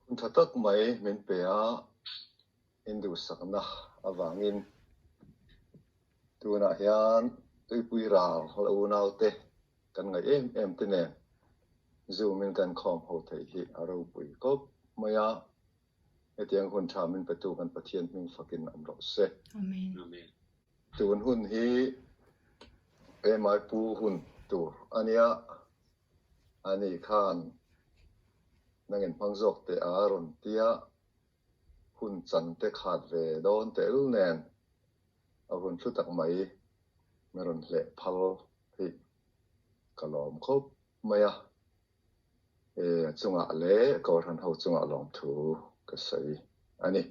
Hun tha tak mai min pe a, induhsakna avangin tunah hian tuipui ral la unaute kan ngaih em em te nen Zoom in kan khawm ho theih hi a ropui khawp mai a, hetiang hun tha min petu kan Pathian hming fakin awm rawh se. Amen. Tun hun hi Hmai Pu hun tur a nia, ani khan nangin hmang zawk teh a rawn tia, hun chan te khat ve dawn tehlul nen a hun thu tak mai min rawn hleh phal hi ka lawm khawp mai a, a chungah leh Kohhran ho chungah lawmthu ka sawi a ni.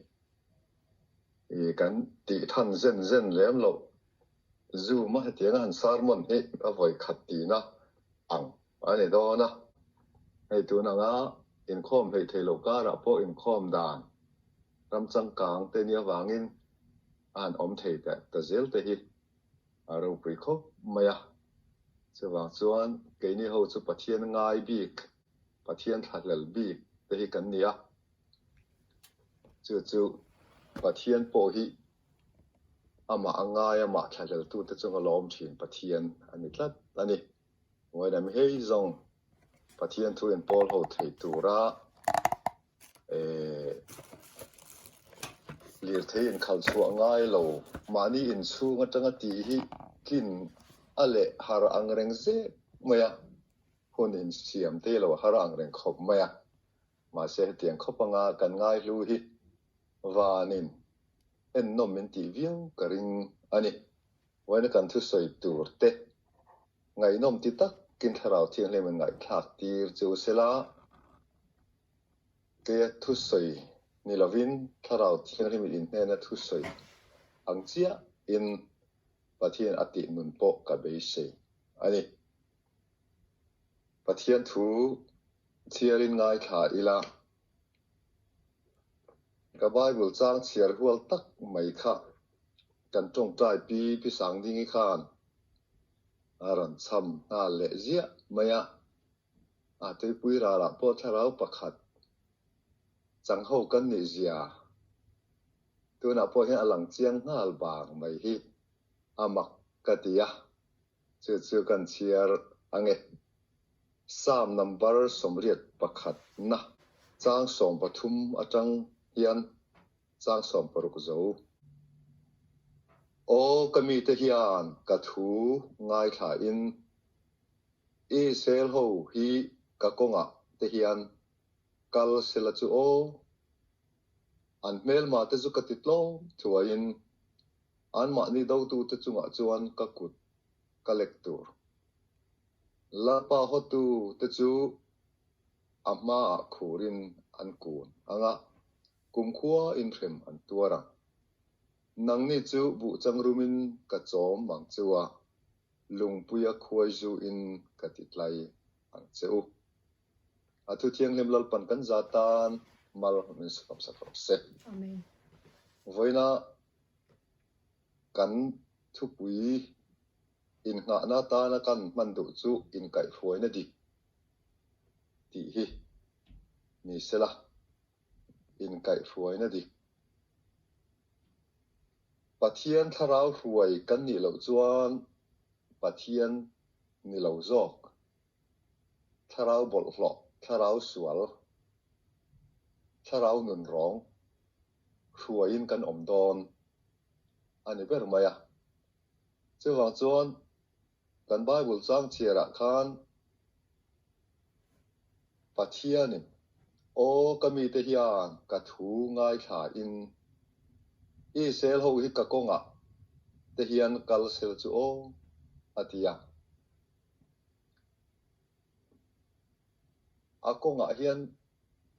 I kan tih than zen zen lem loh Zoom a hetiang a han sermon hi a vawi khat tihna ang a ni dawn a. Hei tun anga inkhawm hleih theih loh karah pawh inkhawm dan ram changkang te nia vangin a han awm thei ta ta zel te hi a ropui khawp mai a. Chuvang chuan keini ho chu Pathian ngai bik, Pathian thlahlel bik te hi kan ni a. Chu chu Pathian pawh hi amah a ngai, amah thlahleltute chunga lawm thin Pathian a ni tlat a ni. Ngawihnam hei zawng Pathian thu inpawl ho thei tura lirthei inkhalh chhuah ngai lo mahni inchhung atanga tih hi tlin a leh har ang reng zek mai a, hun insiam te lo har ang reng khawp mai a. Mahse hetiang khawp anga kan ngaihlu hi vanin ennawm min tih viau ka ring a ni. Vawiina kan thusawi tur te ngaihnawm ti takin Thlarau Thianghlim in ngaihthlak tir che u sela, keia thusawi ni lovin Thlarau Thianghlim in hnena thusawi ang chiahin Pathian a tih nun pawh ka beisei a ni. Pathian thu chhiarin ngaithla ila, ka Bible chang chhiar hual tak mai kha kan tawngtai pi pi Sangdingi khan a rawn cham nghal leh ziah mai a, a tuipui ralah pawh thlarau pakhat chang ho kan nih zia tunah pawh hian a lang chiang nghal vang mai hi a mak ka ti a. Chu chu kan chhiar ang e. Psalm number 81 na chang 13 atang hian chang 16 zo. Aw ka mite hian ka thu ngaithla in Israel ho hi ka kawngah te hian kal sela chu aw. An hmelma te chu ka ti tlawm thuaiin Anmahni dotute chungah chuan ka kut ka lek tur. Lalpa hawtute chu a hmaah khurin an kun ang a, kumkhua inhrem an tuar ang. Nangni chu buhchang rumin ka chawm ang che u a, lungpuia khuaizuin ka titlai ang che u. A thu thianghlim Lalpan kan za tan mal min sawmsak rawh se. Amen. Vawiina Kan thupui innghahna atana kan hman duh chu inkaihhruaina dik tih hi ni sela, inkaihhruaina dik. Pathian thlarau hruai kan nih loh chuan Pathian ni lo zawk, thlarau bawlhhlawh, thlarau sual, thlarau nunrawng hruaiin kan awm dawn a ni ber mai a. Chuvang chuan kan Bible chang chhiarah khan Pathianin, Aw ka mite hian ka thu ngaithlain Israel ho hi ka kawngah te hian kal sel chu aw a ti a. A kawngah hian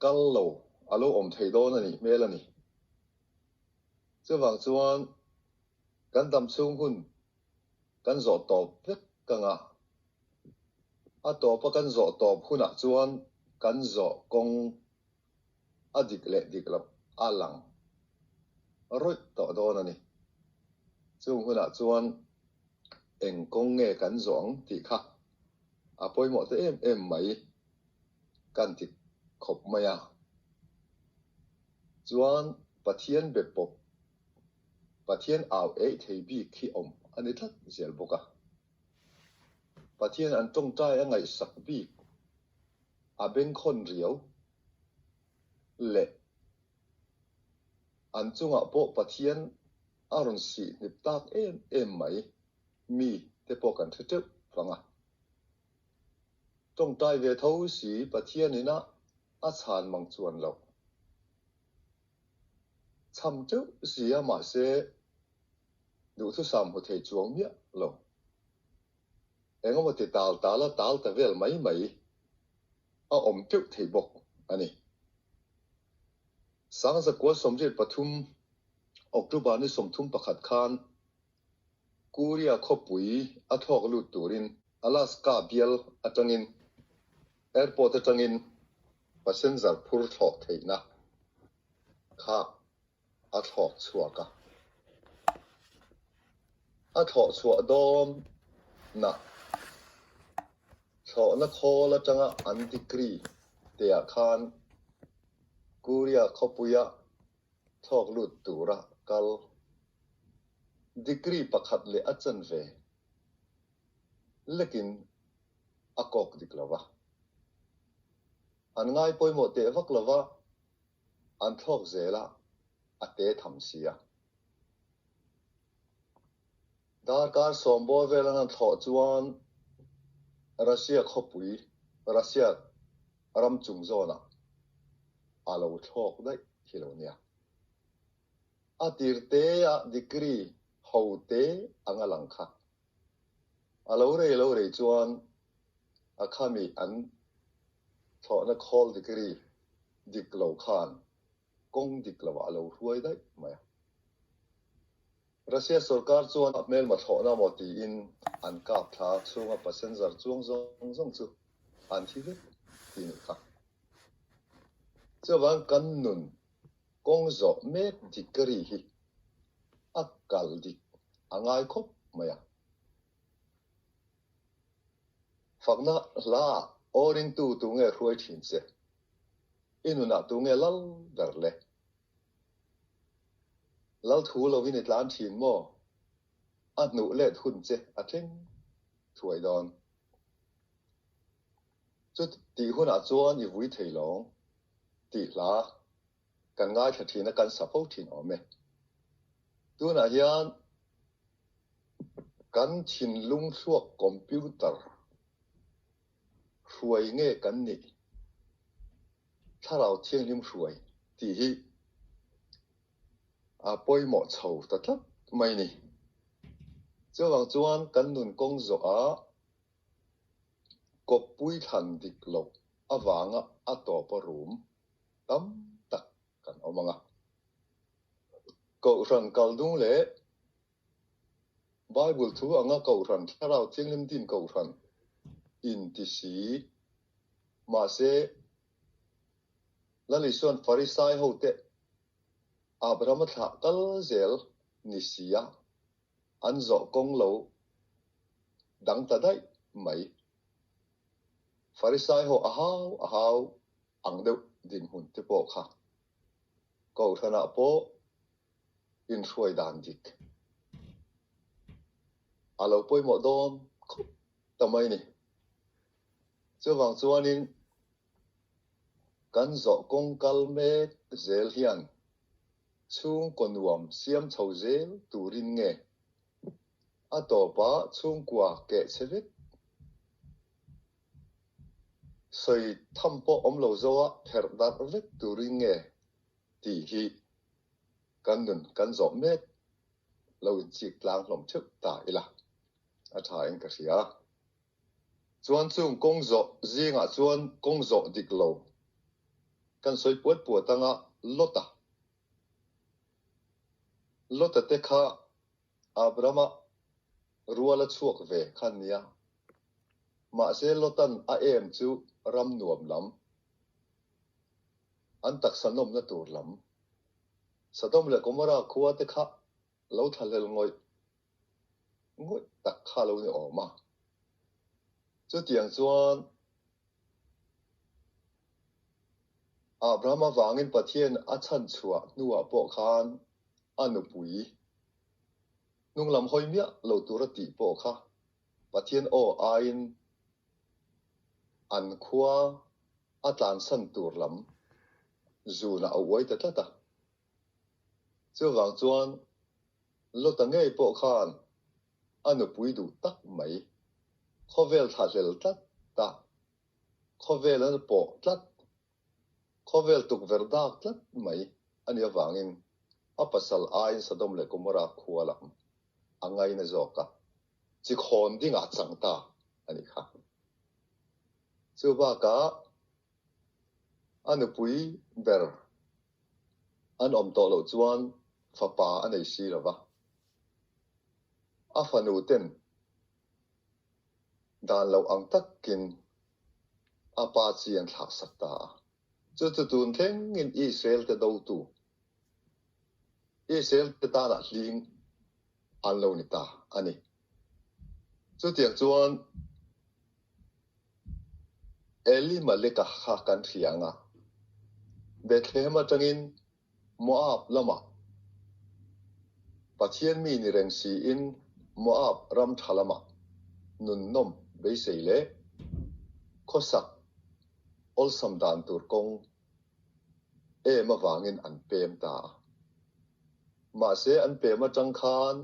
kal lo a lo awm thei dawn a nih hmel a ni. Chuvang chuan kan dam chhung hun kan zawh tawp vek ka ngah. A tawpa kan zawh tawp hunah chuan kan zawh kawng a dik leh dik loh a lang rawih tawh dawn a ni. Chung hunah chuan eng kawng nge kan zawh ang tih kha a pawimawh ta em em mai kan ti khawp mai a. Chuan Pathian be pawp, Pathian au eih thei bik hi awm a ni tlat zel bawk a. Pathian an tawngtai a ngaihsak bik, a bengkhawn riau leh an chungah pawh Pathian a rawn sih hnip tak em em mai mi te pawh kan hre teuh vang a. Tawngtai ve tho si Pathian ina a chhan mang chuan loh. Chham teuh si a mahse duhthusam hmu thei chuang miah lo. Engemaw ti tal tal a tal ta vel mai mai a awm teuh thei bawk a ni. Sangzakua 83 October ni 31 khan Korea khawpui a thlawk lut turin Alaska bial atangin airport atangin passenger phur thlawh theihna kha a thlawk chhuak a. A thlawh chhuah dawn na thlawhna khawl atanga an degree teah khan Korea khawpuia thlawk lut tura kal degree pakhat leh a chanve lekin a kawk dik lo va. An ngai pawimawh teh vak lo va, an thlawk zel a, a te tham si a. Darkar sawmbawl vel an han thlawh chuan Russia khawpui, Russia ram chung zawnah a lo thlawk daih hi lo nia. A tir te a degree ho te anga lang kha. A lo rei lo rei chuan a khami an thlawhna khawl degree dik lo khan kawng dik lovah a lo hruai daih mai a. Russia sorkar chuan a hmelma thlawhna maw tiin an kap thla chhunga passenger chuang zawng zawng chu an thi vek ti nih kha. Chuvang kan nun kawng zawh mek degree hi a kal dik a ngai khawp mai a. Fakna hla ah aw ringtu tu nge hruai thin che? I nunah tu nge lal ber le? Lal thu lovin i tlan thin maw? A hnuh let hun che a thleng thuai dawn. Chu tih hunah chuan i vui thei lawng tih hla kan ngaithla thin a, kan sa fo thin awm e. Tunah hian kan thinlung thluak computer hruai nge kan nih Thlarau Thianghlim hruai tih hi a pawimawh chho ta tlat mai ni. Chuvang chuan kan nun kawng zawh a kawppui thlan dik loh avanga a tawpa rum tam tak kan awm ang a. Kohhran kal dung leh Bible thu anga Kohhran Thlarau Thianghlim din Kohhran inti si. Mahse, Lal Isuan Farisai hote Abrahama thlah kal zel ni sia an zawh kawng lo dang ta daih mai. Farisai ho a hau a hau ang deuh dinhmun te pawh kha Kohhranah pawh inhruai dan dik a lo pawimawh dawn khawp ta mai ni. Chuvang chuanin kan zawh kawng kal mek zel hian chhungkaw nuam siam chho zel turin nge a tawpa chhungkua keh che vek sawi tham pawh awm lo zo a pherh darh vek turin nge tih hi kan nun kan zawh mek lo inchik tlang hlawm theuh ta ila a tha in ka hria. Chuan chung kawng zawh zingah chuan kawng zawh dik lo kan sawi puat puat anga Lota Lota te kha Abrahama ruala chhuak ve kha nia. Mahse Lotan a em chu ram nuam lam an taksa nawmna tur lam Sodom leh Gomorrah khua te kha lo thlahlel ngawih ngawih tak kha lo ni awm a. Chutiang chuan. Abraham avangin Pathian a chhanchhuah hnuah pawh khan a nupui hnunglam hawi miah lo tura tih pawh kha Pathian aw aiin an khua a tlansan tur lam zunah a uai ta tlat a. Chuvang chuan Lota ngei pawh khan a nupui duh tak mai khawvel thlahlel tlat ta, khawvel an pawh tlat, khawvel tukverh dak tlat mai a nih avangin a pasal aiin Sodom leh Gomorrah khua lam a ngaina zawk a, chi khawn dingah chang ta a nih kha. Chu bakah a nupui ber an awm tawh loh chuan fapa a nei si lo va, a fanu ten dan loh ang takin a pa chi an thlahsak ta a. Chu chu tun thlengin Israel te dotu, Israel te tanah hling an lo ni ta a ni. Chutiang chuan Elimeleka kha kan hria ang a, Bethlehem atangin Moab lamah Pathian mi ni reng siin Moab ram tha lamah nunnawm beisei leh khawsak awlsam dan tur kawng em avangin an pem ta a. Mahse an pem atang khan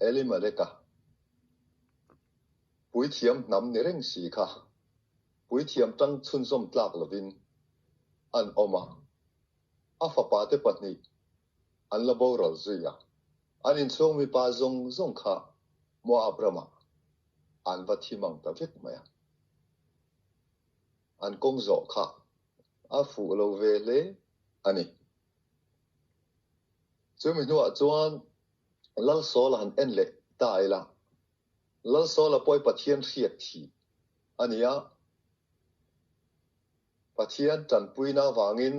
Elimeleka puithiam hnam ni reng si kha puithiam tang chhunzawm tlak lovin an awm a, a fapate pahnih an la boral zui a, an inchhung mipa zawng zawng kha Moab ramah an va thi mang ta vek mai a. An kawng zawh kha a fuh lo ve hle a ni. Chumi hnuah chuan Lalsawla han en leh ta ila, Lalsawla pawi Pathian hriat thih a ni a, Pathian tanpuina avangin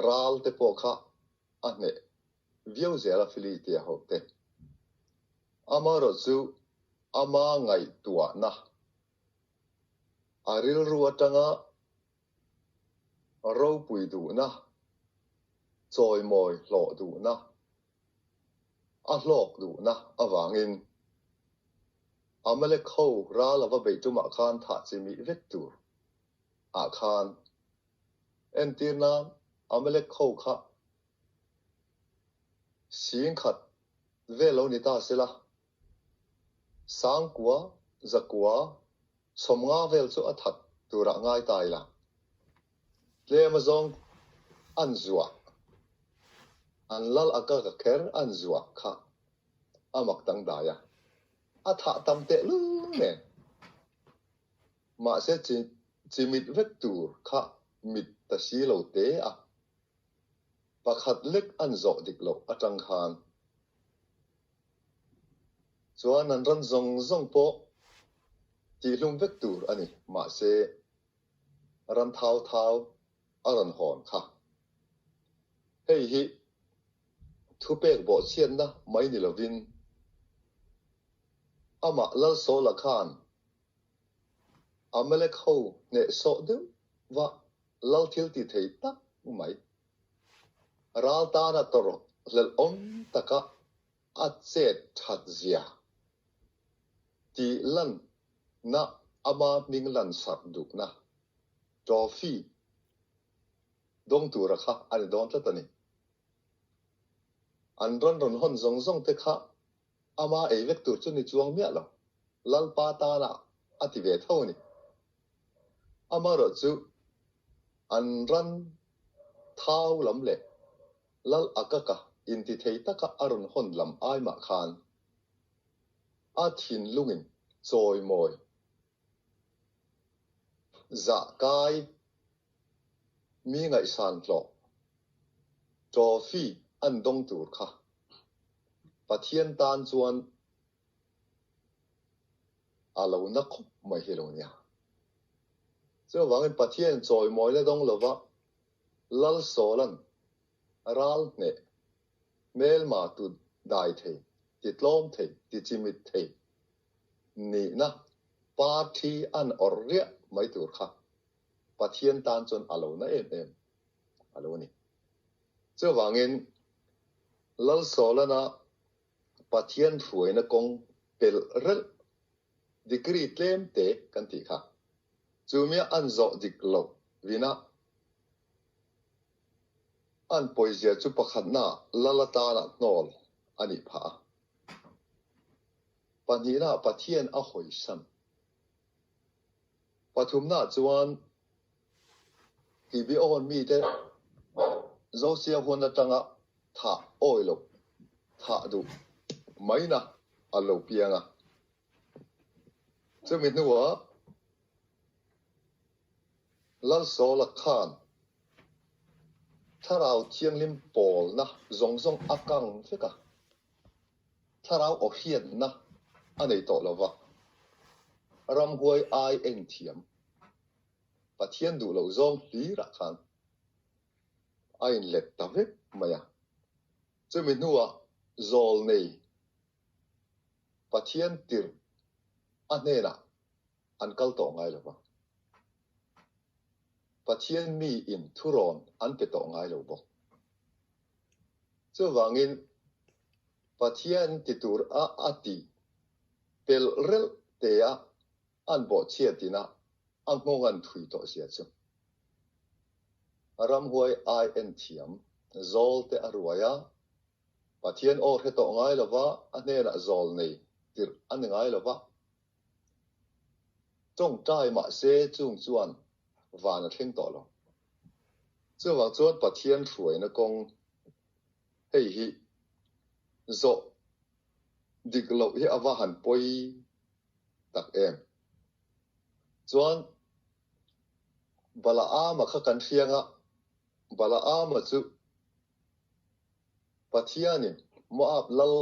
ral te pawh kha a hneh viau zel a Filitia ho te. Amaherawhchu ama ngaihtuahna a rilru atanga ropui duhna, chawimawi hlawh duhna, a hlawk duhna avangin Amalek ho ral a va beih tumah khan thah chi mih vek tur ah khan entir nan Amalek ho kha singkhat vel lo ni ta sela Sangkua, zakua, 90 vel chu a that turah ngai ta ila. Tlem azawng an zuah, an lal a ka ka kher an zuah kha a mak dangdai a, a thah tam tehlul nen. Mahse chi chi mit vek tur kha mit ta si lo te a, pakhat lek an zawh dik loh atang khan chuan an ran zawng zawng pawh tihhlum vek tur a ni. Mahse, ran thau thau a rawn hawn kha. Hei hi thupek bawhchhiatna mai ni lovin amah Lalsawla khan Amalek ho hnehsawh deuh va lal thil ti thei tak mai. Ral tana tawrh hlelh awm taka a chet that zia tih lanna ama hming lansarh duhna trophy dawng tura kha a ni dawn tlat a ni. An rawn rawn hawn zawng zawng te kha ama ei vek tur chu ni chuang miah lo, Lalpa tana a ti ve tho a ni. Amaherawhchu an ran thau lam leh Lal Akaka intithei taka a rawn hawn lam ai mah khan a thinlungin chawimawi zah kai mi ngaihsan hlawh trophy an dawng tur kha Pathian tan chuan a lo na khawp mai hi lo nia. Chuvangin Pathian chawimawina dawng lova Lalsawla'n ral hneh, hmelma tu dai thei, ti tlawm thei, ti chimit thei nihna parthi an awrh riah mai tur kha. Pathian tan chuan a lo na em em a lo ni. Chuvangin Lalsawlana Pathian hruaina kawng pelh relh degree tlem te kan tih kha chumia an zawh dik loh vina an pawizia chu pakhatna Lal atana hnawl a nih phah a. Pahnihna Pathian a hawisan. Pathumna chuan Gibeon mite Josia huan atanga thah awi loh, thah duh maina a lo piang a. Chumi hnuah Lalsawla khan Thlarau Thianghlim pawlna zawng zawng a kang vek a. Thlarau aw hriatna a nei tawh lo va, ramhuai ai en thiam Pathian duh loh zawng hlirah khan a inlet ta vek mai a. Chumi hnuah zawl nei Pathian tirh a hnenah an kal tawh ngai lo va, Pathian mi in thurawn an pe tawh ngai lo bawk. Chuvangin Pathian ti tur a a tih pelh relh te a an bawhchhiat ina a nghawng an thui tawh zia chu. Ramhuai ai en thiam zawl te a ruai a, Pathian aw hre tawh ngai lova a hnenah zawl nei tirh a ni ngai lova. Tawngtai mahse chung chuan van a thleng tawh lo. Chuvang chuan Pathian hruaina kawng hei hi zawh dik loh hi a va han pawi tak em. Chuan Balaama kha kan hriang a, Balaama chu Pathianin Moab lal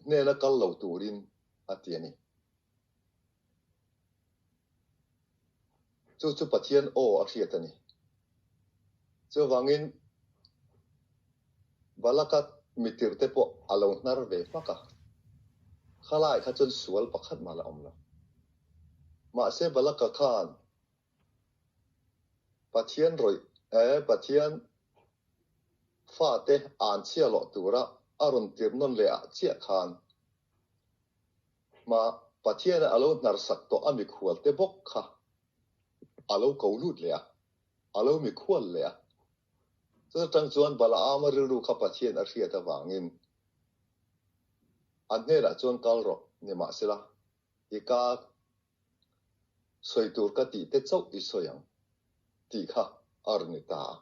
hnena kal lo turin a ti a ni. Chu chu Pathian aw a hriat a ni. Chuvangin Balaka mitirhte pawh a lo hnar ve hmak a, khalai kha chuan sual pakhat mah la awm lo. Mahse Balaka khan Pathian rawih eh Pathian fate an chhia loh tura a rawn tirh nawn leh ah chiah khan ma Pathian a lo hnar sak tawh a mikhual te bawk kha a lo ko lut leh a, a lo mikhual leh a. Chutang chuan Balaama rilru kha Pathian a hriat avangin an hnenah chuan kal rawh nimahsela i ka Sawi tur ka tih te chauh i sawi ang tih kha a rawn ni ta a.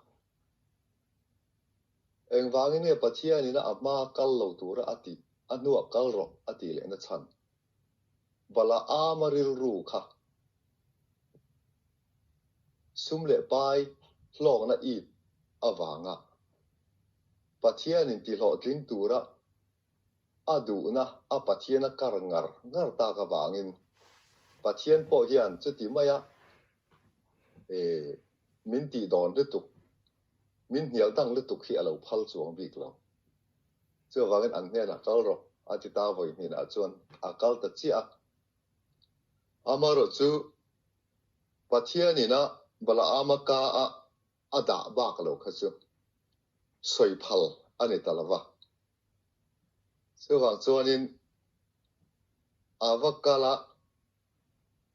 Engvangin nge Pathianin a hma kal lo tura a tih, a hnuah kal rawh a tih lehna chhan? Balaama rilru kha sum leh pai hlawkna it avanga Pathianin tihlawhtling tura A duhna a Pathian a kar ngar ngar tak avangin Pathian pawh hian chuti maia min tih dawn lutuk, min hnial dang lutuk hi a lo phal chuang bik lo. Chuvangin an hnenah kal rawh a ti ta vawi hnenah chuan a kal ta chiah a. Amaherawhchu chu Pathianin a Balaama ka a a dah bak lo kha chu sawi phal a ni ta lo va. Chuvang chuanin a va kal a,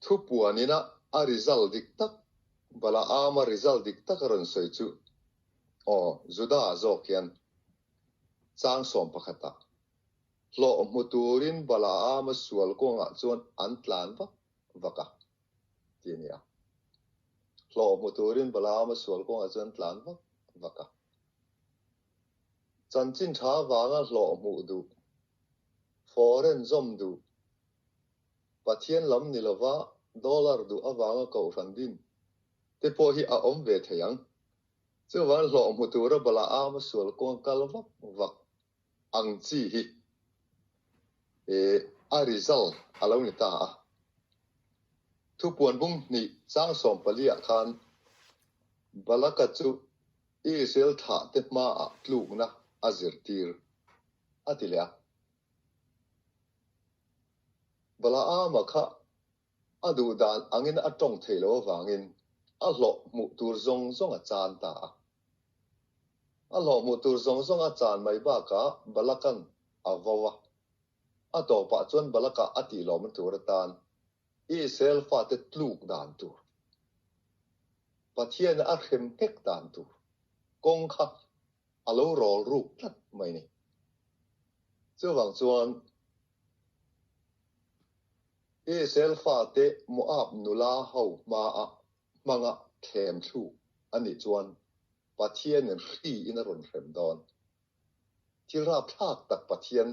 thupuanina a result dik tak, Balaama result dik tak a rawn sawi chu, aw, Juda zawk hian chang 11ah hlawh hmu turin Balaama sual kawngah chuan an tlan vak vak a, ti a ni a. Hlawh hmu turin Balaama sual kawngah chuan tlan vak vak a. Chanchin tha vanga hlawh hmuh duh, foreign zawm duh, Pathian lam ni lova dollar duh avanga kohhran din te pawh hi a awm ve thei ang. Chuvang hlawh hmu tura Balaama sual kawng kal vak vak ang chi hi a result a lo ni ta a. Thupuan bung hnih chang 14 ah khan Balaka chu Israel thlah te hmaah tlukna a zirtir, a ti leh a. Balaama kha A duh dan angin a tawng theih loh avangin a hlawh hmuh tur zawng zawng a chan ta a. A hlawh hmuh tur zawng zawng a chan mai bakah Balaka'n a vo a. A tawpah chuan Balaka a tih lawmna tur atan Israel fate tluk dan tur, Pathian a hrem hnek dan tur kawng kha a lo rawl ruk tlat mai ni. Chuvang chuan Israel fate Moab nula ho hmaah hmanga thlem thluk a nih chuan Pathianin hri in a rawn hrem dawn. Thil rapthlak tak Pathian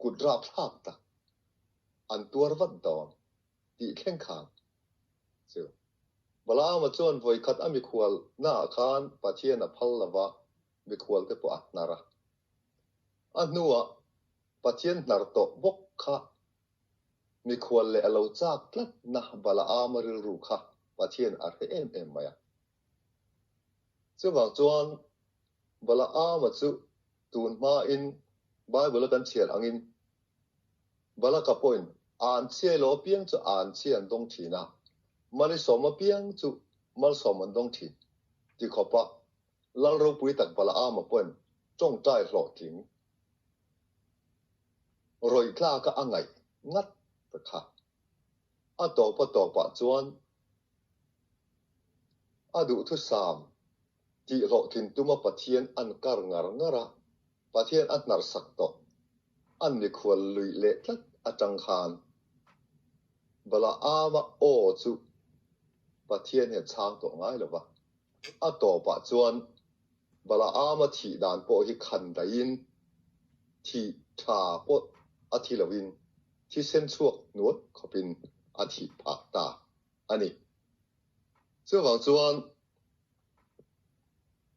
kut rapthlak tak an tuar vat dawn tih thleng khan chu Balaama chuan vawikhat a mikhual naah khan Pathian a phal lova mikhual te pawh a hnar a. A hnuah Pathian hnar tawh bawk kha mikhual leh a lo chak tlat na Balaama rilru kha Pathian a hre em em mai a. Chuvang chuan Balaama chu tun hmain Bible a kan chhiar angin Balaka pawhin an chhiai lo apiang chu an chhi an dawng thin a, Malisawm apiang chu malsawm an dawng thin ti khawpa Lal ropui tak Balaama pawhin tawngtai hlawhtling rawih tlaka a ngaih ngat ta kha. A tawp a tawpah chuan a duhthusam tih hlawhtlin tuma Pathian an kar ngar ngar a, Pathian a hnar sak tawh. An mikhual luih leh tlat atang khan Balaama aw chu Pathian hian chhang tawh ngai lo va. A tawpah chuan Balaama thih dan pawh hi khan daihin thih tha pawh a thi loin thisen chhuak hnuat khawpin a thih phah ta a ni. Chuvang chuan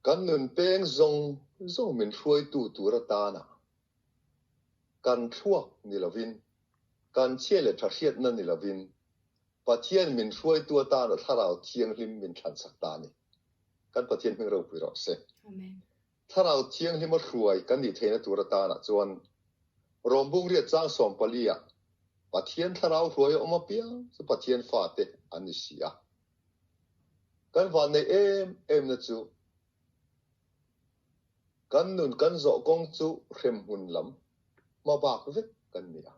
kan nun peng zawng zawng min hruaitu tur atana kan thluak ni lovin, kan chhia leh tha hriatna ni lovin Pathian min hruaitu atana Thlarau Thianghlim min thlansak ta a ni. Kan Pathian hming ropui rawh se. Amen. Thlarau Thianghlim a hruai kan nih theihna tur atana chuan Rawmbung riat chang 14 ah Pathian Thlarau hruai a awm apiang chu Pathian fate an ni si a. Kan van nei em em na chu kan nun kan zawh kawng chu hrem hmun lam hma bak vek kan ni a.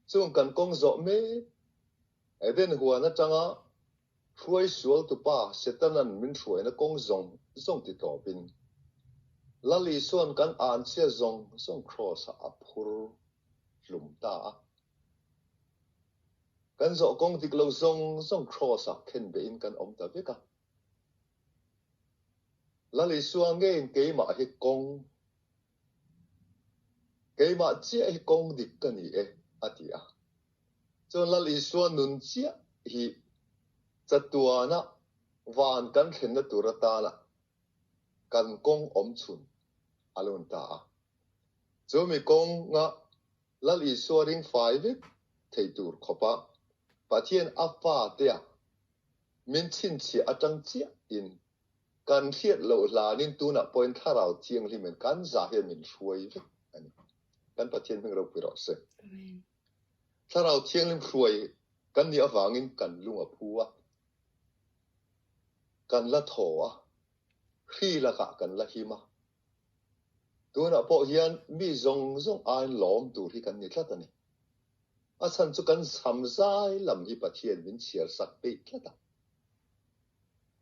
Chung kan kawng zawh mek Eden huan atanga hruai sual tupa Setanan min hruaina kawng zawng zawng ti tawpin Lal Isuan kan anchhia zawng zawng kraws ah a phur hlum ta a. Kan zawh kawng dik lo zawng zawng kraws ah khen behin kan awm ta vek a. Lal Isua ngeiin keimah hi kawng, keimah chiah hi kawng dik ka ni e, a ti a. Chuan Lal Isua nun chiah hi chatuana van kan thlenna tur atana kan kawng awm chhun a lo ni ta a. Chumi kawnga Lal Isua ring fai vek thei tur khawpa Pathian a fatea min chhinchhiah atang chiahin kan hriat loh hlanin tunah pawhin Thlarau Thianghlimin kan zah hian min hruai vek a ni. Kan Pathian hming ropui rawh se. Amen. Thlarau Thianghlim hruai kan nih avangin kan lung a phu a, kan la thaw a, hri lakah kan la him a. Tunah pawh hian mi zawng zawng aiin lawm tur hi kan ni tlat a ni. A chhan chu kan sam zai lam hi Pathian min chhiar sak peih tlat a.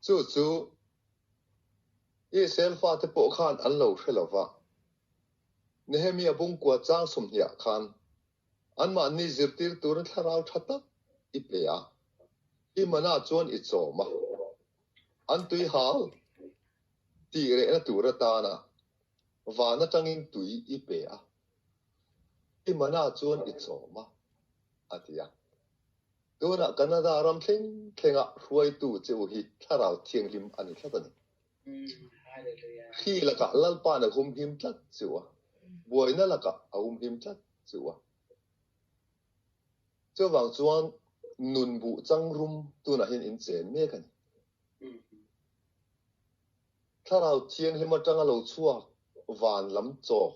Chu chu Israel fate pawh khan an lo hre lo va. Nehemia bungkua chang 20 ah khan anmahni zirtir turin thlarau tha tak i pe a, i manah chuan i chawm a, an tui hal tih rehna tur atana van atangin tui i pe a, i manah chuan i chawm a, a ti a. Tunah Canada ram thleng thlenga hruaitu che u hi Thlarau Thianghlim a ni tlat a ni. Hri lakah Lalpa'n a humhim tlat che u a, buaina lakah a humhim tlat che u a. Chuvang chuan nun buh chang rum tunah hian in chen mek a ni. Thlarau Thianghlim atanga lo chhuak van lam chaw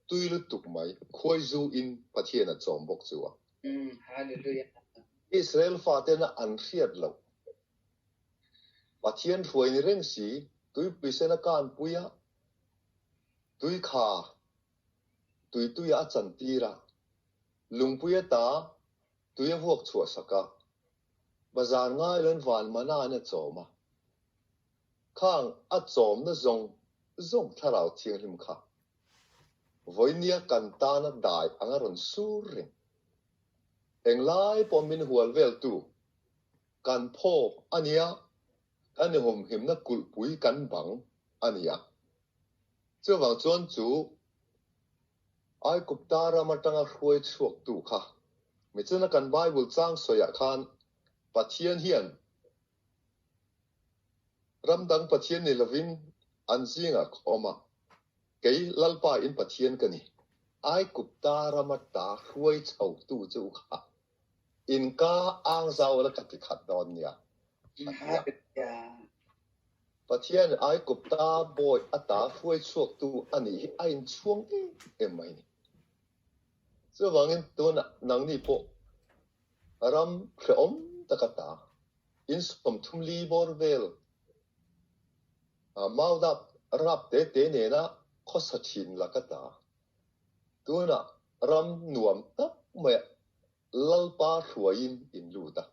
tui lutuk mai khuai zu in Pathian a chawm bawk che u a. Hallelujah. Israel fatena an hriat loh Pathian hruai ni reng si, tuipui sena kanpui a, tui kha tui tuia a chantir a, lungpui ata tui a vuak chhuah sak a, bazar ngai loin van mana in a chawm a. Khang a chawmna zawng zawng Thlarau Thianghlim kha vawinia kan tana dai anga rawn sur reng. Englai pawh min hual veltu kan phaw a nia, kan inhumhimna kulhpui kan bang a nia. Chuvang chuan chu Aigupta ram atanga hruai chhuaktu kha michina kan Bible chang sawiah khan Pathian hian Ram dang Pathian ni lovin an zingah ka awm a, kei Lalpa in Pathian ka ni. Aigupta rama ta hruai chhotu chu kha in ka ang zau la ka ti khat dawn nia, a ti a. Pathian Aigupta bawi ata hruai chhuaktu a nih hi a inchhuang em em mai ni. Chuvangin tunah nangni pawh ram hrehawm taka ta in 30 li bawr vel mau dap rap te te nena khawsa thin la ka ta. Tunah ram nuam tak maiah Lalpa hruaiin in lut a.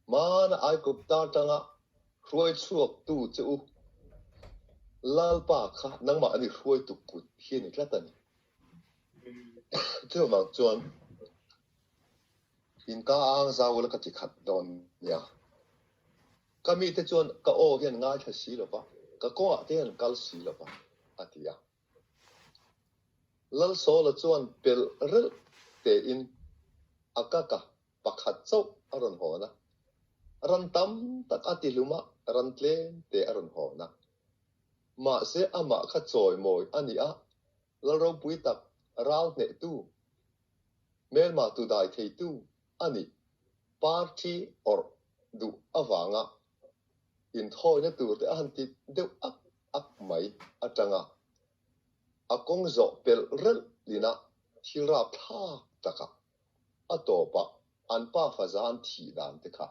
Hmana Aigupta atanga hruai chhuaktu che u Lalpa kha nangmah ani hruaitu kut hi a ni tlat a ni. Chuvang chuan in ka ang zau la ka ti khat dawn nia. Ka mite chuan ka aw hian ngaithla si lo va, ka kawngah te hian kal si lo va, a ti a. Lalsawla chuan pelh relh tein a kaka pakhat chauh a rawn hawn a, ran tam tak a ti hlum a, ran tlem te a rawn hawn a. Mahse amah kha chawimawi a ni a, Lal ropui tak ral hnehtu, hmelma tu dai theitu a nih party awrh duh avanga inthawina tur te a han ti deuh ak ak mai atanga a kawng zawh pelh relh lina thil rapthlak takah a tawpah an pafa zan thih dan te kha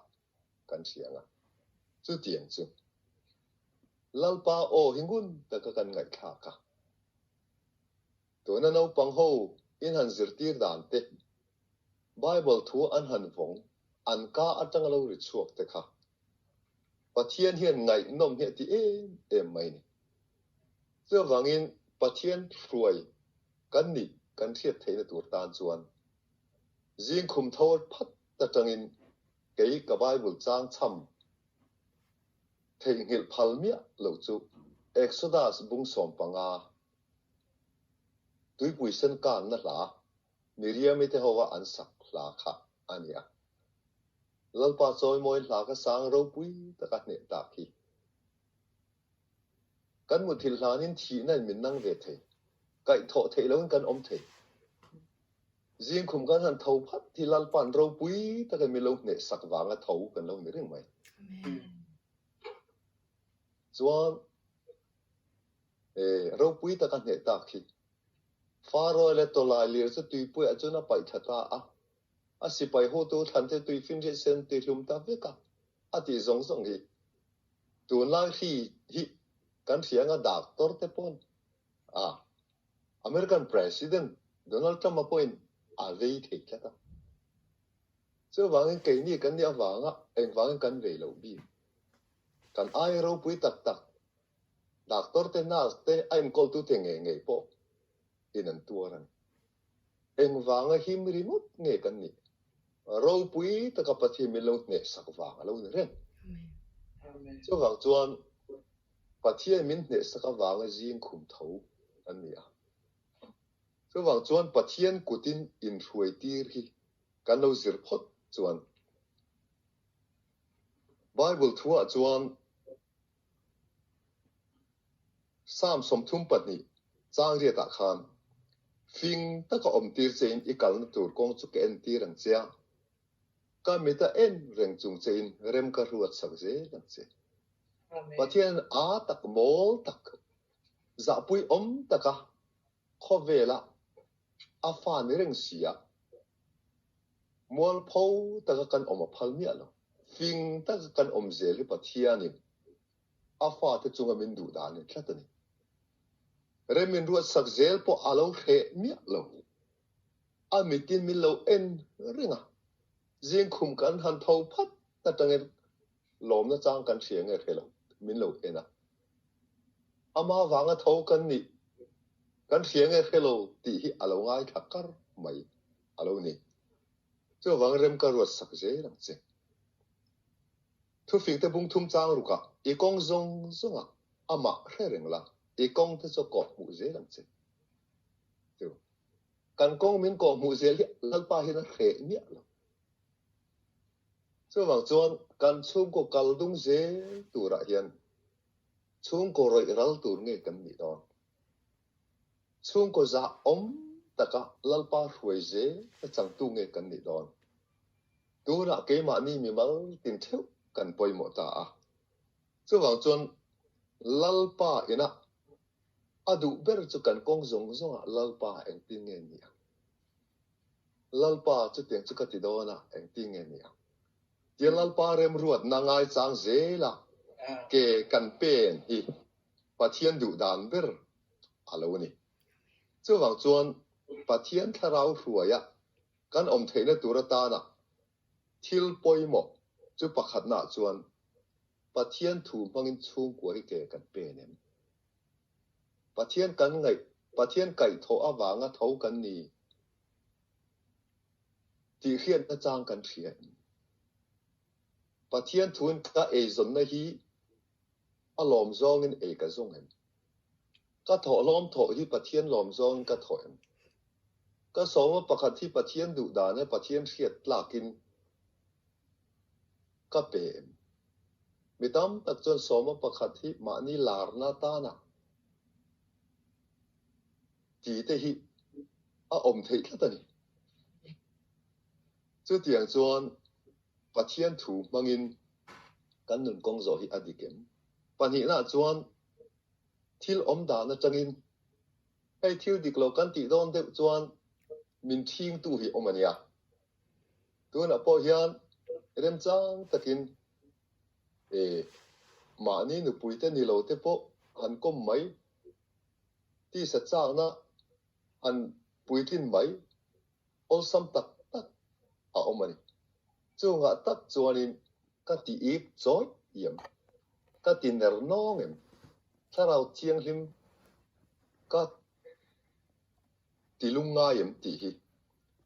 kan hria ang a. Chutiang chu Lalpa aw hi ngun taka kan ngaihthlak a. Tuna naupang ho in han zirtir dan te, Bible thu an han vawng, an ka atanga lo ri chhuak te kha Pathian hian ngaihnawm hi a ti em em mai ni. Chuvangin Pathian hruai kan nih kan hriat theihna tur tan chuan zing khum tho phat atangin kei ka Bible chang chham theihnghilh phal miah lo chu Exodus bung 15 tuipui sen kanna hla Miriami te hova an sak hla kha a ni a. Lalpa chawimawi hla kha sang ropui taka hneh tak hi. Kan muthilh hlanin thihna in min nang ve thei. Kaihthawh theih loin kan awm thei. Zing khum kan han tho phat hi Lalpa'n ropui takin min lo hneh sak vanga tho kan lo ni reng mai. Chuan ropui taka hneh tak hi Pharaoh leh tawlai lir chu tuipuiah chuan a paih thla ta a. A sipai hotu thlan te tui finriat sen ti hlum ta vek a, a tih zawng zawng hi. Tunlai hri hi kan hria anga doctor te pawn a American President Donald Trump a pawhin a vei thei tlat a. Chuvangin keini kan nih avanga engvangin kan vei loh bik. Kan ai ropui tak tak doctor te nurse te a enkawltu te ngei ngei pawh in an tuar a ni. Engvanga him ringawt nge kan nih? Ropui taka Pathian min lo hnehsak vang a lo ni reng. Chuvang chuan Pathian min hnehsak avanga zing khum tho an ni a. Chuvang chuan Pathian kutin inhruai tir hi kan lo zir phawt chuan Bible thuah chuan Psalm 32 chang riatah khan fing taka awm tir chein i kalna tur kawng chu ka en tir ang che a, ka mita en reng chung chein rem ka ruat sak zel ang che. Pathian a tak mawl tak, zahpui awm taka khawvela a fa ni reng si a. Mualpho taka kan awm a phal miah lo. Fing taka kan awm zel hi Pathianin a fate chunga min duh dan a ni tlat a ni. Rem min ruatsak zel pawh a lo hreh miah lo. A mitin min lo en reng a, zingkhum kan han tho phat atangin lawmna chang kan hria nge hre lo, min lo en a. Ama vanga tho kan nih kan hria nge hre lo tih hi a lo ngaithla kar mai a lo ni. Chuvang rem ka ruat sak zel ang che. Thufingte bung thum chang rukah i kawng zawng zawngah amah hre reng la, i kawng te chu kawh hmuh zel ang che. Chu kan kawng min kawh hmuh zel hi Lalpa hian a hreh miah lo. Chuvang chuan kan chhungkaw kal dung zel turah hian chhungkaw rawih ral tur nge kan nih dawn? Chhungkaw zah awm taka Lalpa hruai zel a changtu nge kan nih dawn? Tunah keimahni mimal tin theuh kan pawimawh ta a. Chuvang chuan Lalpa inah a duh ber chu kan kawng zawng zawngah Lalpa engtin nge ni ang? Lalpa chutiang chu ka ti dawn a, engtin nge ni ang? Tia Lalpa remruatna ngaichang zela ke kan pen hi Pathian duh dan ber a lo ni. Chuvang chuan Pathian thlarau hruaia kan awm theihna tur atana thil pawimawh chu pakhatnaah chuan Pathian thu hmangin chhungkua hi ke kan pen em? Pathian kan ngaih, Pathian kaihthawh avanga tho kan ni tih hriatna chang kan hria em? Pathian thuin ka eizawnna hi a lawm zawngin ei ka zawng em? Ka thawh hlawm thawh hi Pathian lawm zawngin ka thawh em? Ka sawma pakhat hi Pathian duh dan e Pathian hriat tlakin ka pe em? Mi tam tak chuan sawma pakhat hi mahni larna tana ti te hi a awm theih tlat a ni. Chutiang chuan Pathian thu hmangin kan nun kawng zawh hi a dik em? Pahnihnaah chuan thil awm dan atangin hei thil dik lo kan tih dawn deuh chuan min thingtu hi awm a nia. Tunah pawh hian remchang takin e mahni nupuite ni lo te pawh han kawm mai, tisa chakna han puitlin mai awlsam tak tak a awm a ni. Chungah tak chuanin ka ti ip chawi em? Ka ti ner nawng em? Thlarau thianghlim ka ti lung ngai em tih hi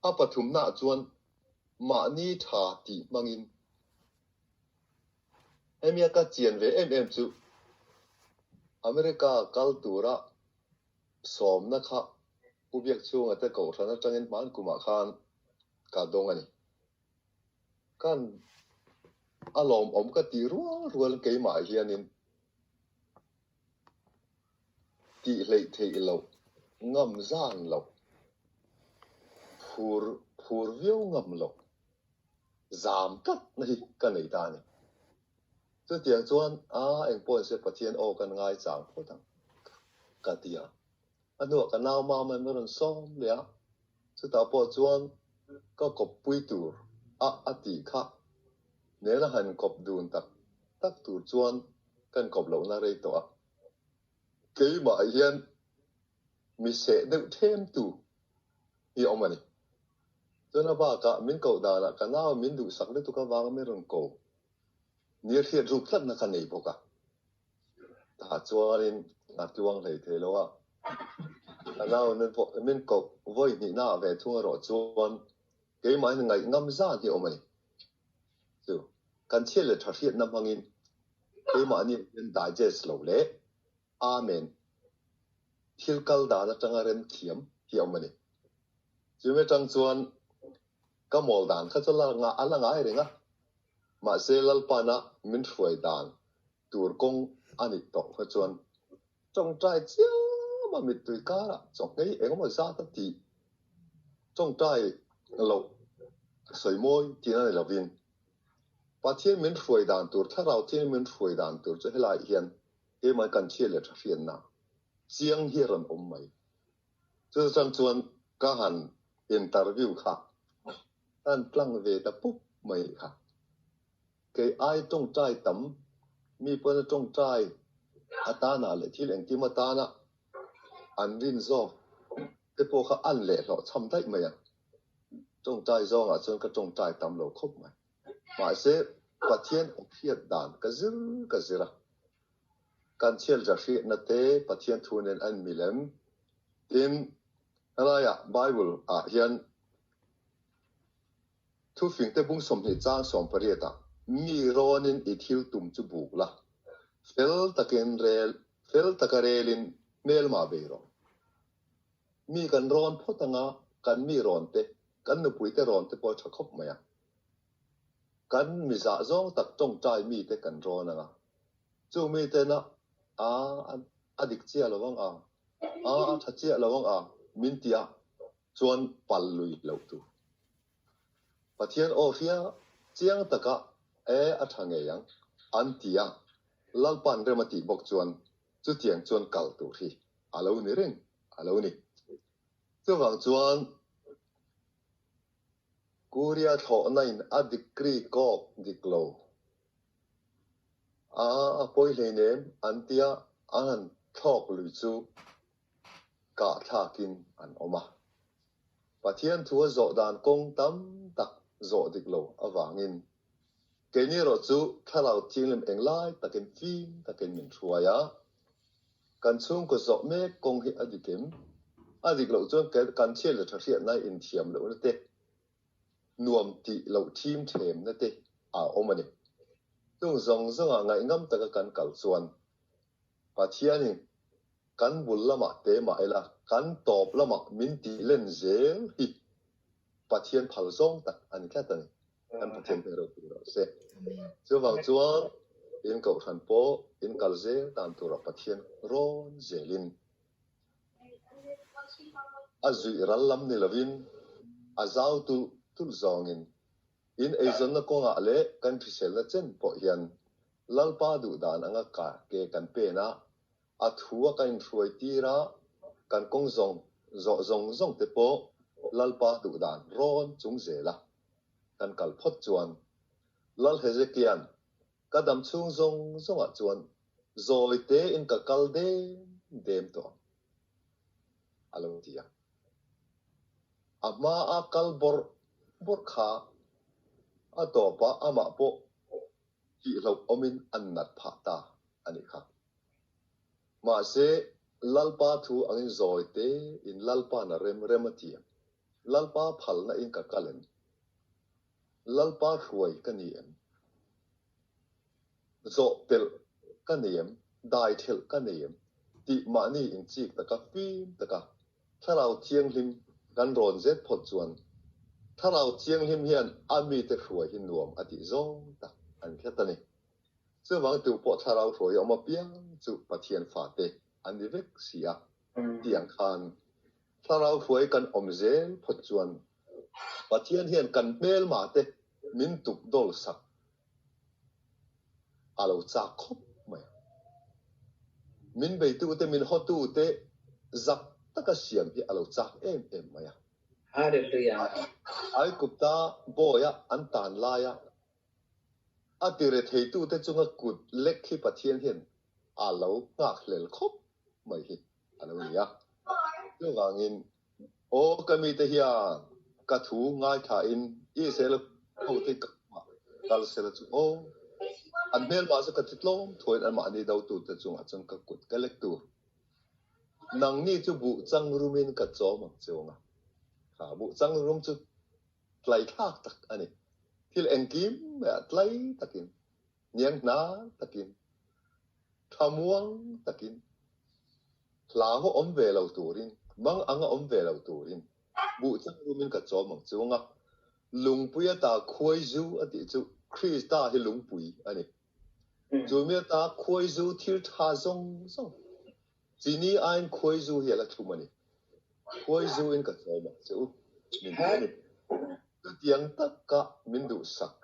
a pathumnaah chuan mahni tha tih hmangin hemia ka chian ve em em chu America kal tura sawmna kha Pu Biakchhunga te kohhran atangin hman kumah khan ka dawng a ni. Kan a lawmawm ka tih rual rual keimah hianin tih hleih theih loh, ngam zan loh, phur phur viau ngam loh, zam tlat na hi ka nei ta a ni. Chutiang chuan, a engpawh in se Pathian aw kan ngaichang phawt ang ka ti a. A hnuah ka nau mama in a rawn sawm leh a, chutah pawh chuan ka kawppui tur a a tih kha nena han kawp dun tak tak tur chuan kan kawp lohna rei tawh a. Keimah hian mi seh deuh them tu hi a awm a ni. Chuan a bakah min koh danah ka nau min duhsak lutuk avanga min rawn ko nia hriat ruk tlatna ka nei bawk a. Tah chuanin a tluang hlei thei lo a, ka nau min koh vawi hnihna ah ve thung erawh chuan keimahin ngaih ngam zan hi a awm a ni. Chu kan chhiat leh tha hriatna hmangin keimahni hian digest lo leh Amen thil kal dan atanga rem thiam hi a awm a ni. Chumi atang chuan ka mawl dan kha chu a la ngai reng a, mahse Lalpana min hruai dan tur kawng a nih tawh kha chuan tawngtai chiam a mittui karah chawhngei engemaw zat a tih tawngtai loh sawi mawi tihna ni lovin Pathian min hruai dan tur, Thlarau Thianghlim min hruai dan tur chu helaiah hian keimah kan chhiat leh tha hriatna chiang hi a rawn awm mai. Chu chang chuan ka han interview kha. An tlang ve ta pup mai kha. Kei ai tawngtai tam, mi pawn a tawngtai atana leh thil engkim atana an rin zawk te pawh kha an leh hlawh chham daih mai a. Tawngtai zawngah chuan ka tawngtai tam lo khawp mai. Mahse, Pathian aw hriat dan ka zir ka zir a. Kan chhiat za hriatna te Pathian thu nen an milem. Tin, helaiah Bible ah hian Thufingte bung 20 chang 18 ah, Mi rawnin i thil tum chu buk la, fel takin rel, fel taka relin hmelma bei rawh. Mi kan rawn phawt anga kan mi rawn te, kan nupui te rawn te pawh a tha khawp mai a. Kan mi zah zawng tak tawngtai mi te kan rawn anga, chu mi tena a a dik chiah lo ang a, a a tha chiah lo ang a min ti a chuan pal lui loh tur. Pathian aw hria chiang taka e a tha ngei ang an ti a, Lalpan rem a tih bawk chuan chutiang chuan kal tur hi a lo ni reng a lo ni. Chuvang chuan Korea thlawhna in a degree kawk dik lo a a pawi hleinem an tia an han thlawk lui chu kah thlakin an awm a. Pathian thu a zawh dan kawng tam tak zawh dik lo avangin keini erawh chu thlarau thianghlim englai takin fim takin min hruai a. Kan chhungkaw zawh mek kawng hi a dik em? A dik loh chuan kan chhiat leh tha hriatna inthiam lohna te, nuam tih loh thim themna te a awm a ni. Chung zawng zawngah ngaihngam taka kan kal chuan Pathianin kan bul lamah te mah ila kan tawp lamah min tih len zel hi Pathian phal zawng tak a ni tlat a ni. Kan Pathian hmel ropui rawh se. Chuvang chuan in kohhran pawh in kal zel dan turah Pathian rawn zelin a zuih ral lam ni lovin a zau tulh tulh zawngin in eizawnna kawngah leh kan hriselna chen pawh hian Lalpa duh dan anga ka ke kan pen a, a thu a kan inhruai tir a, kan kawng zawng zawh zawng zawng te pawh Lalpa duh dan rawn chung zel a kan kal phawt chuan Lal Hezekia'n ka dam chhung zawng zawngah chuan zawi tein ka kal dem dem tawh ang a lo ti a. A hmaa kal bawrh bawrh kha a tawpah amah pawh tihloh awmin an nat phah ta a nih kha. Mahse, Lalpa thu angin zawi tein Lalpa'n a rem rem a ti ang. Lalpa phalna in ka kal em? Lalpa hruai ka ni em? Zawh pelh ka nei em? Dai thelh ka nei em? Tih mahni inchik taka fim taka Thlarau Thianghlim kan rawn zet phawt chuan Thlarau Thianghlim hian a mite hruai hi nuam a tih zawng tak an hret a ni. Chuvang tu pawh Thlarau hruai a awm apiang chu Pathian fate an ni vek si a tih ang khan Thlarau hruai kan awm zel phawt chuan Pathian hian kan hmelma te min tuk dawl sak a lo chak khawp mai a. Min beitu te, min hawtu te zak taka siam hi a lo chak em em mai a. Hallelujah. Aigupta bawi-a an tan laia a tiretheitu te chunga kut lek hi Pathian hian a lo nghakhlel khawp mai hi a lo ni a. Chuvangin, Aw ka mite hian ka thu ngaithlain Israel hote ka hmah kal sela chu aw, an hmelmah chu ka ti tlawm thuain anmahni dotute chungah chuan ka kut ka lek tur. Nangni chu buh chang rumin ka chawm ang che anga, kha buh chang rum chu tlaithlak tak a ni. Thil engkim maiah tlai takin, niang hnar takin, thamuang takin, hlau awm ve lo turin, mang anga awm ve lo turin buh chang rumin ka chawm ang chung a, lungpui ata khuaizu a tih chu Krista hi lungpui a ni. Chu mi ata khuaizu thil tha zawng zawng, chini aiin khuaizu hi a la thlum a ni. Khuaizu in ka chawm ang che u, min ti a ni. Chutiang taka min duhsak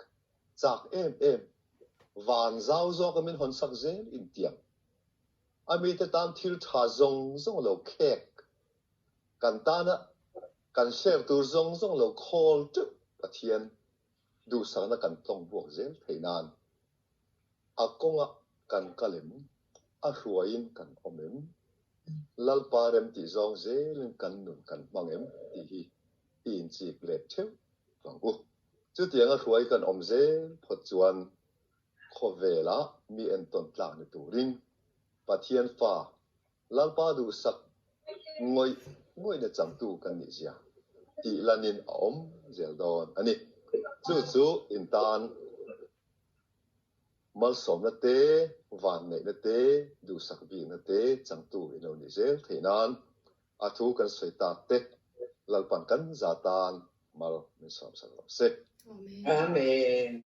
chak em em, van zau zawka min hawn sak zel intiang. A mite tan thil tha zawng zawng lo khek, kan tana kan share tur zawng zawng lo khawl teuh. Pathian duhsakna kan tawng buak zel theih nan a kawngah kan kal em? A hruaiin kan awm em? Lalpa rem tih zawng zelin kan nun kan hmang em? Tih hi i inchik let theuh ang u. Chutianga hruai kan awm zel phawt chuan khawvelah mi entawn tlak ni turin Pathian fa Lalpa duhsak ngawih ngawihna changtu kan nih zia tih lanin a awm zel dawn a ni. Chu chu in tan malsawmna te, vanneihna te, duhsak bikna te changtu in lo nih zel theih nan a thu kan sawi tak te Lalpan kan za tan mal min sawmsak rawh se. Amen.